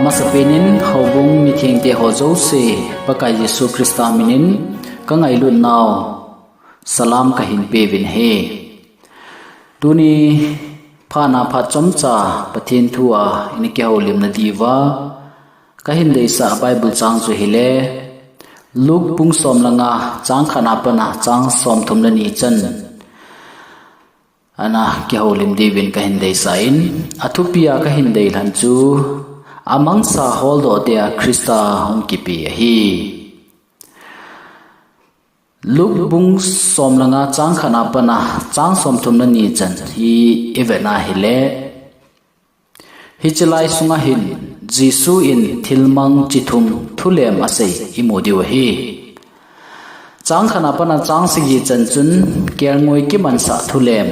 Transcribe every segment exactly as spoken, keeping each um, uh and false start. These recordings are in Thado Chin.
Masapen in houbung mithengte ho jouse, Pakai Jesu Christa min in ka ngailut nau salam kahin peuvin ahi. Tuni phat na phat chomcha Pathen thu a ina kihoulimna diuva kahin deisah Bible chang chu ahile, Luke bung som le nga chang khat na pat a chang som thum le ni chan ana kihoulim diuvin kahin deisah in, athupi a kahin deilhen chu, Amangsa holdoh dia Christa hung kipe ahi. Luke bung som le nga chang khat na pat a chang som thum le ni chan hi i vet na ahile, hiche lai sunga hin Jesu in thilmang chi thum thulem asei i mu diu ahi. Chang khat na pat a chang sagi chan chun kelngoi kimansah thulem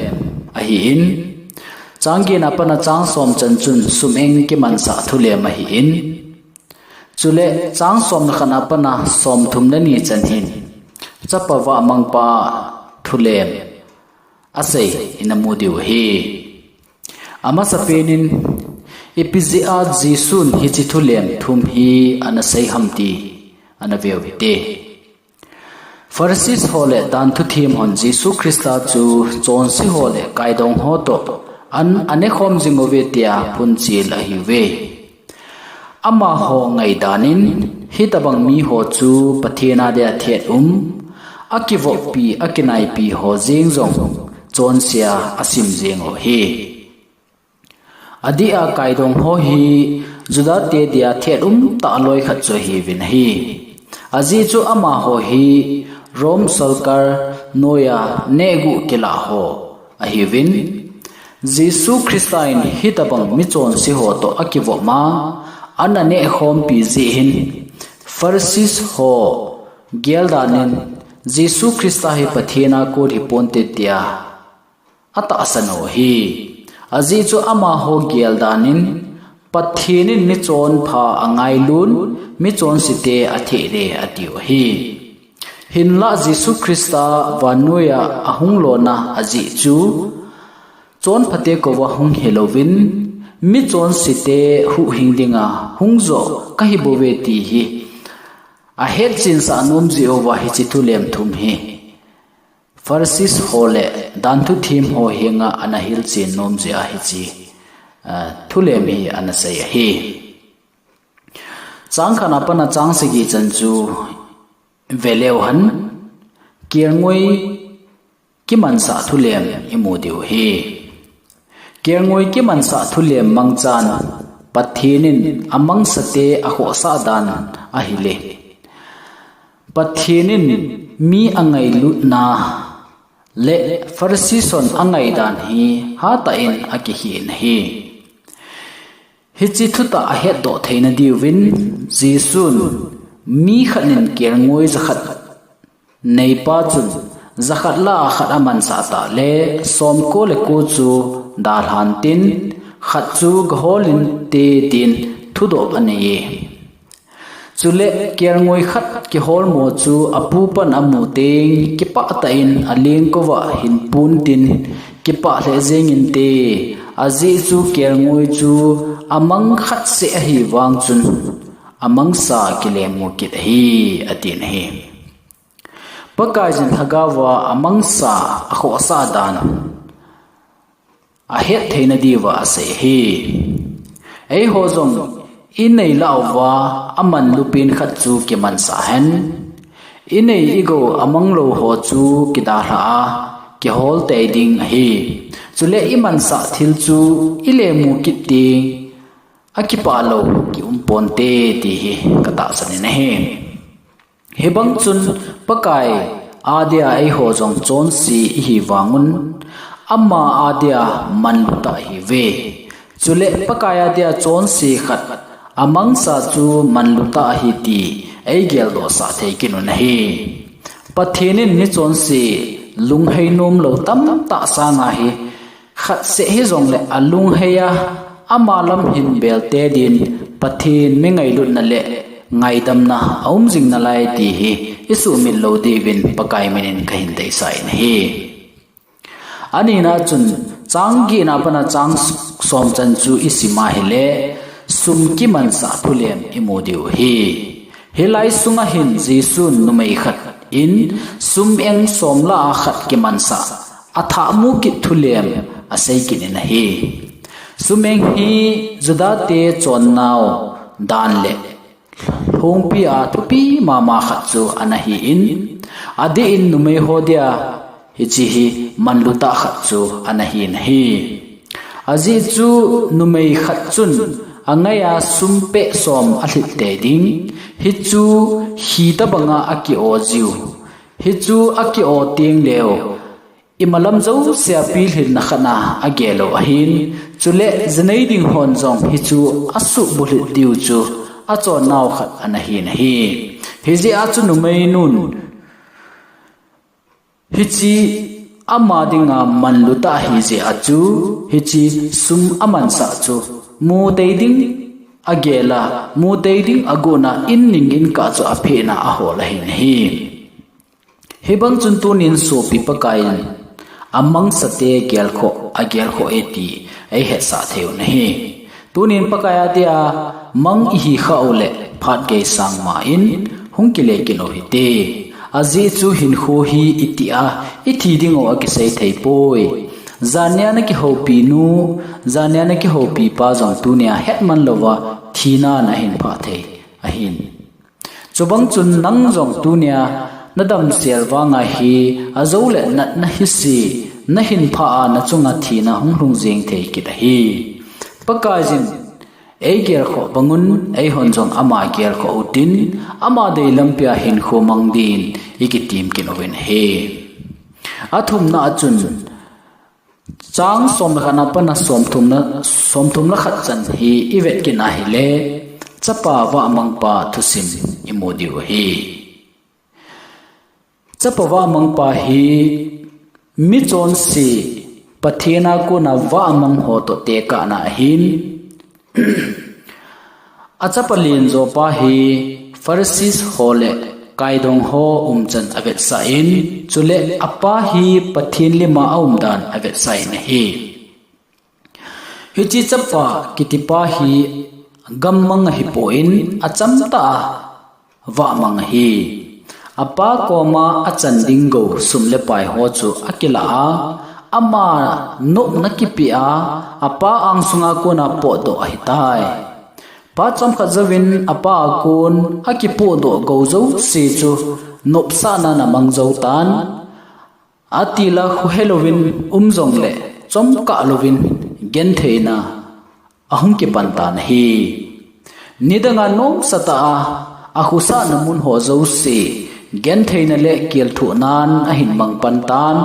ahin, chang get na pat a chang som chan chun sum-eng kimansah thulem ahin, chule chang som le khat na pat a som thum le ni chan hin chapa vahmangpa thulem asei ina mu diu ahi. Amasapen in, ipi jeh a Jesun hiche thulem thum hi ana sei ham ti ana veu hite. Pharisee ho le danthu them hon Jesu Christa chu chonse ho le kaidong ho toh an anekhom jing uve tia phunchil ahiuve. Amaho ngaidan in, hitobang miho chu Pathen a dia thet um, akivoppi, akinaipi ho jeng jong chonse a asim jeng u ahi. Adeh a kaidong ho hi Juda te dia thet um tah loi khat chu ahiuvin ahi. Ajeh chu amaho hi Rome sorkar noiya nehguh kilah ho ahiuvin, Jesu Christa in hitobang michonse ho toh akivop ma, ana nehkhompi jeh hin, Pharisee ho geldan in, Jesu Christa hi Pathen a kon hiponte tia atahsan u ahi. Ajeh chu amaho geldan in, Pathen in michonpha angailun, michonse te athehle atiu ahi. Hinlah Jesu Christa vannoiya ahung lona ajeh chu, chonphate kouva hung hilouvin, michonse te huhhing dinga hung joh kahi bouve ti hi ahetchensah nom jeh uva hiche thulem thum hi Pharisee ho le danthu them ho henga ana hilchen nom jeh a hiche, ah, thulem hi ana sei ahi. Chang khat na pat a chang sagi chan chu veleu hen, kelngoi kimansah thulem i mu diu ahi. Kelngoi kimansah thulem mangchan Pathen in amangsate akhohsah dan ahile, Pathen in mi angailutna le Pharisee hon angaidan hi hatah in akihen ahi. Hiche thutah ahetdoh theina diuvin, Jesun mi khat in kelngoi jakhat neipa chun jakhat lah a khat amansah tah le, somko le ko chu dalhan tin, khat chu gahol inte tin thudoh anei e. Chule kelngoi khat kiholmo chu apu pan amu teng kipah tah in alengkouva hin pun tin, kipah lheh jeng inte, ajeh chu kelngoi chu amang khat seh ahi vang chun amangsa kilemmu kit ahi, atin ahi. Pakaiyin lhagaova amangsa akhohsah dan ahet theina diuva asei ahi. Eiho jong inei lah uva amanlu pen khat chu kimansah hen, inei igou amanglou ho chu kidalhah a kihol tei ding ahi. Chule imansah thil chu ilemmu kit teng akipah lou kium ponte ti hi katahsan in ahi. Hibang chun Pakai adia eiho jong chonse ihi vangun, ama adia manlu tah ihiuve. Chule Pakai adia chonse khat amangsa chu manlu tah ahi ti eigeldohsah thei kit un ahi. Pathen in michonse lunghei nomlou tamtah sanga hi khat seh hijongle alunghei a, ama lam hin belte din Pathen mi ngailutna le ngaidamna aum jing nalai ti hi isuhmil lou diuvin Pakai min in kahin deisah in ahi. Anina chun chang get na pat a chang som chan chu isim a ahile, sum kimansah thulem i mu diu hi. Hilai sunga hin Jesun numei khat in sum eng som lah a khat kimansah a thah mu kit thulem a sei kit in ahi. Sum eng hi Judate chonnau dan le lhungpi a thupi mama khat chu ana hi in, adeh in numei ho dia hiche hi manlu tah khat chu ana hi in ahi. Ajeh chu numei khat chun angaiya sum peh som alhit tei ding, hichu hitobanga aki-o jiu, hichu aki-o teng leu, imalam jousea pilhinna khat a agel u ahin, chule jinei ding hon jong hichu asuhbulhit diu chu achonnau khat ana hi in ahi. Hijeh a chu numeinun hiche ama dinga manlu tah ahijeh a chu, hiche sum amansah chu mu tei ding agel a, mu tei ding agon a, in ning in kah chu apheh in ahol ahi in ahi. Hibang chun tunin sopi Pakaiyin amangsate gelkhoh, agelkhoh e ti eihetsah thei u ahi. Tunin Pakai a dia mang ihi khah u le phat gei sang ma in hung kile kit u hite. Ajeh chu hinkho hi itih a ithi ding u akisei thei poi. Janhia nakihoupi nu, janhia nakihoupi pa jong tunia hetman louva thina in ahin phah thei ahin. Chubang chun nang jong tunia nadamsel vanga hi ajou le natna hise, nahin phah a nachunga thina hung lhung jeng thei kit ahi. Pakaiyin eigelkhoh bangun eihon jong ama gelkhoh utin, ama deilampia hinkho mang din ikitem kit uvin ahi. Athumna a chun, chang som le khat a pat a somthum le, somthum le khat chan hi ivet kit a ahile, chapa vahmangpa thusim imu diu ahi. Chapa vahmangpa hi michonse Pathen a kona vahmang ho toh tekahna ahin, achapa lenjo pa hi Pharisee ho le kaidong ho umchan avetsah in, chule apa hi Pathen lima aumdan avetsah in ahi. Hiche chapa kitipa hi gammang ahipon achamtah a vahmang ahi. Apa koma achan ding gou sum le pai ho chu akilah a, ama nopna kipeh a, apa angsunga kona potdoh ahitai. Phat chomkhat jouvin apa a kon akipohdoh gou jouse chu nopsahnan amang jou tan. Atil a khuhe louvin um jongle chomkah louvin gentheina ahung kipan tan ahi. Nidanga nomsatah a akhosahna mun ho jouse gentheina le kelthohnan ahin mangpan tan.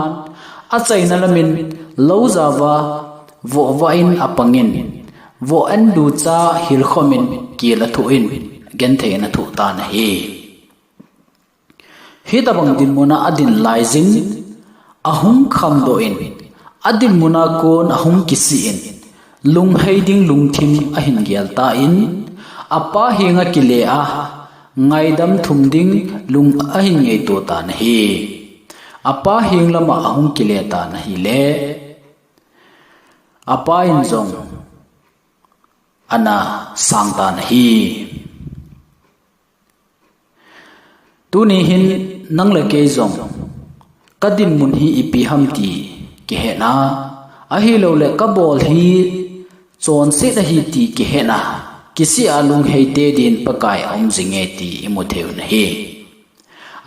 Achaina lamin lou jao a voh vah in apangin, voh an ducha hilkhomin kel athoh in gentheina athoh tan ahi. Hitobang dinmun a adin laijin ahung khamdoh in, adinmun a kon ahung kisih in, lunghei ding lungthim ahin gel tan, apa henga kile a ngaidam thum ding lung ahin ngaito tan ahi. Apa heng lama ahung kile tan ahile, apa in jong ana sang tan ahi. Tuni hin nang le kei jong kadinmun hi ipi ham ti kihetna, ahilouleh kabol hi chonset ahi ti kihetna, kisih a lunghei te din Pakai aum jinge ti imu thei u ahi.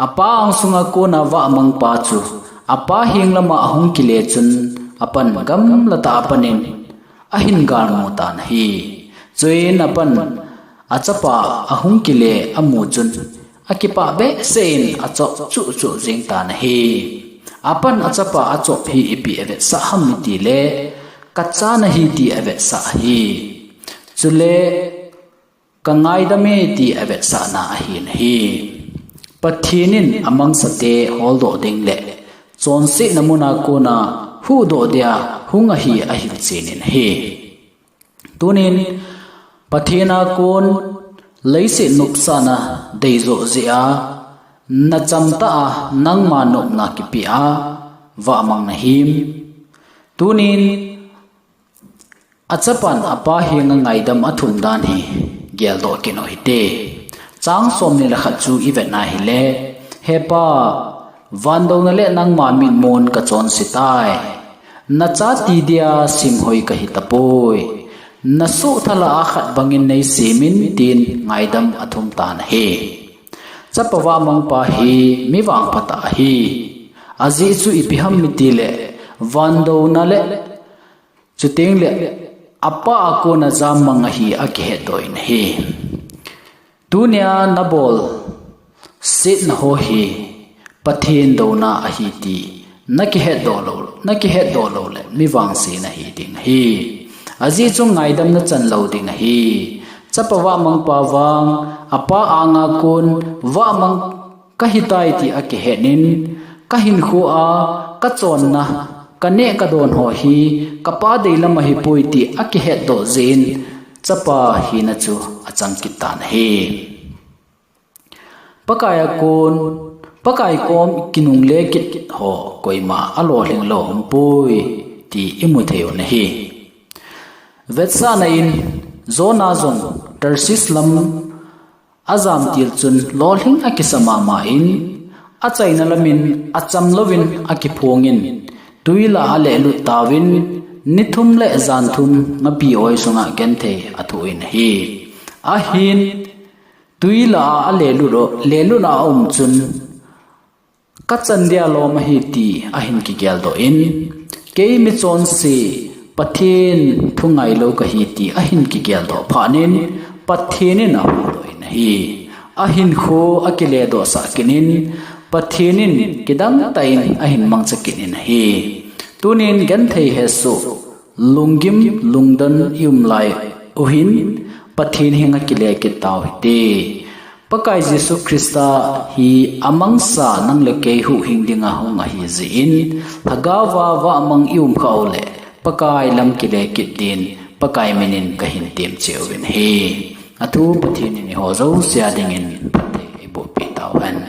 Apa angsunga kona vahmangpa chu apa heng lama ahung kile chun apan gamlatah a panin ahin galmu tan ahi. Chuin apan achapa ahung kile amu chun akipah behseh in achop chuh chuh jing tan ahi. Apan achapa achop hi ipi avetsah ham itile, kachan ahi ti avetsah ahi. Chule kangaidam e ti avetsahna ahin ahi. Pathen in amangsate holdoh ding le chonsetna muna kona huhdoh dia hung ahi ahilchen in ahi. Tunin Pathen a kon leiset nopsahna deijoh jeh a nachamtah a nangma nopna kipeh a vahmang nahim? Tunin Achapan apa henga ngaidam athum dan hi geldoh kit u hite. Chang somni le khat chu ivet na hile, He Pa, vandouna le nangma mitmun kachonse tai. Nachate dia simhoi kahi tapoi. Nasuhtha lah a khat bangin neisemin, tin ngaidam athum tan ahi. Chapa vahmangpa hi mi vangpha tah ahi. Ajeh chu ipi ham itile, vandouna le, chuteng le apa a kona jammang ahi akihetdoh in ahi. Tunia nabol setna ho hi Pathen douna ahi ti nakihetdoh lou, nakihetdoh lou le mi vangse nahi ding ahi. Ajeh chu ngaidam nachan lou ding ahi. Chapa vahmangpa vang apa anga kon vahmang kahitai ti akihet in, kahinkho a kachonna, kaneh kadon ho hi kapa deilam ahipoi ti akihetdoh jeh in, chapa hina chu achang kit tan ahi. Pakai a kon, Pakai kom kinungle kit ho koima alolhing lou aumpoi ti imu thei u ahi. Vetsahna in, Jonah jong Tarshish lam ajam til chun lolhing akisa mama in, achaina lamin acham louvin akiphongin, twi lah a alehlut tauvin, ni thum le jan thum ngapi oi sunga genthei athoh in ahi. Ahin, twi lah a alehlut, lehlut a aum chun, kachan dia lom ahi ti ahin kigeldoh in, kei michonse, Pathen thu ngailou kahi ti ahin kigeldoh phat in, Pathen in ahuhdoh in ahi. Ahinkho akiledoh sah kit in, Pathen in kidang tah in ahin mangcha kit in ahi. Tunin genthei hesoh, lunggim, lungdon ium lai uhin, Pathen henga kile kit tau hite. Pakai Jesu Christa hi amangsa nang le kei huhhing dinga hung ahi jeh in, lhagao a vahmang ium khah u le, Pakai lam kile kit din, Pakai min in kahin temcheh uvin ahi. Athu Pathen in eiho jouse a dingin phatthei eiboh peh tau hen.